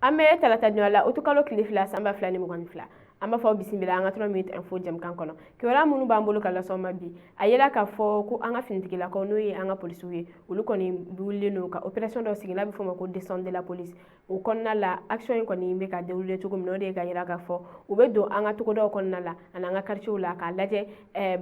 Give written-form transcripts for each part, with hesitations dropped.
An bɛ tarata don la, utukalo tile 2, san 2022. An b'a fɔ bisimila an ka 3 minutes info jɛmukan kɔnɔ. Kibaruya minnu b'an bolo ka las'aw ma bi, a yela k'a fɔ ko an ka finitigilakaw, n'o ye an ka polisiw ye, olu kɔni wulilen don ka opération dɔ sigi n'a bɛ fɔ o ma ko descente de la police. O kɔnɔna la, action in kɔni bɛ ka dérouler cogo min na, o de ye ka yira k'a fɔ u bɛ don an ka togodaw kɔnɔna la ani an ka quartiers la k'a lajɛ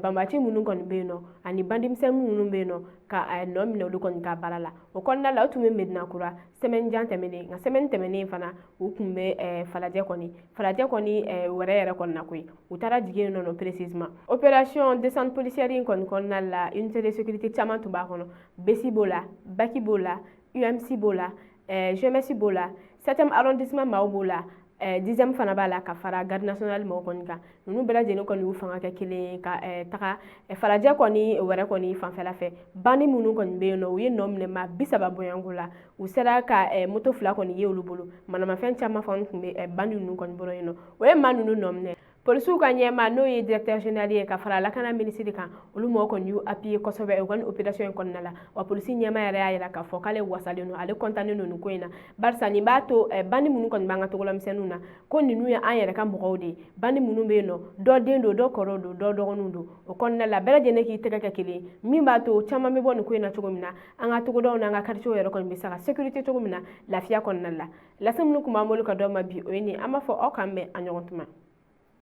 banbaci minnu kɔni bɛ yen nɔ ani bandimisɛnnin minnu bɛ yen nɔ, ka nɔ minɛ olu kɔni ka baara la. O kɔnɔna la, u tun bɛ Medina Kura semaine jan tɛmɛnen, nka semaine tɛmɛnen fana, u tun bɛ Falajɛ kɔni, Falajɛ kɔni wɛrɛ yɛrɛ kɔnɔna koyi. U taara jigin yen nɔ précisément. Opération descente policière in kɔni kɔnɔna la, unité de sécurité caman tun b'a kɔnɔ: BSI b'o la, BAC b'o la, UMC b'o la, GMS b'o la, 7e arrondissement maaw b'o la, 10e fana b'a la, ka fara garde nationale mɔgɔw kɔni kan. Ninnu bɛɛ lajɛlen kɔni y'u fanga kɛ kelen ka taga Falajɛ kɔni wɛrɛ kɔni fanfɛla fɛ. Bandi minnu kɔni bɛ yen nɔ, u ye nɔ minɛ maa 30 bɔɲɔgɔnko la. U sera ka moto 2 kɔni ye olu bolo, manamafɛn caman fana tun bɛ bandi ninnu kɔni bolo yen nɔ. O ye maa ninnu nɔ minɛ. Polisiw ka ɲɛma, n'o ye directeur général ye, ka fara lakana minisiri kan, olu mɔgɔ kɔni y'u appuyer kosɛbɛ u ka nin opération in kɔnɔna la. Wa polisi ɲɛma yɛrɛ y'a yira k'a fɔ k'ale wasalen don, ale kɔntannen don nin ko in na, barisa nin b'a to bandi minnu kɔni b'an ka togola misɛnninw na, ko ninnu ye an yɛrɛ ka mɔgɔw de ye. Bandi minnu bɛ yen nɔ, dɔ den don, dɔ kɔrɔ don, dɔ dɔgɔninw don. O kɔnɔna la, bɛɛ lajɛlen k'i tɛgɛ kɛ kelen, min b'a to caman bɛ bɔ nin ko in na cogo min na, an ka togodaw n'an ka quartiers yɛrɛ kɔni bɛ se ka sécurité cogo min na, lafiya kɔnɔna la. Lase minnu tun b'an bolo ka d'aw ma bi, o ye nin. An b'a fɔ aw k'an bɛn a ɲɔgɔn tuma.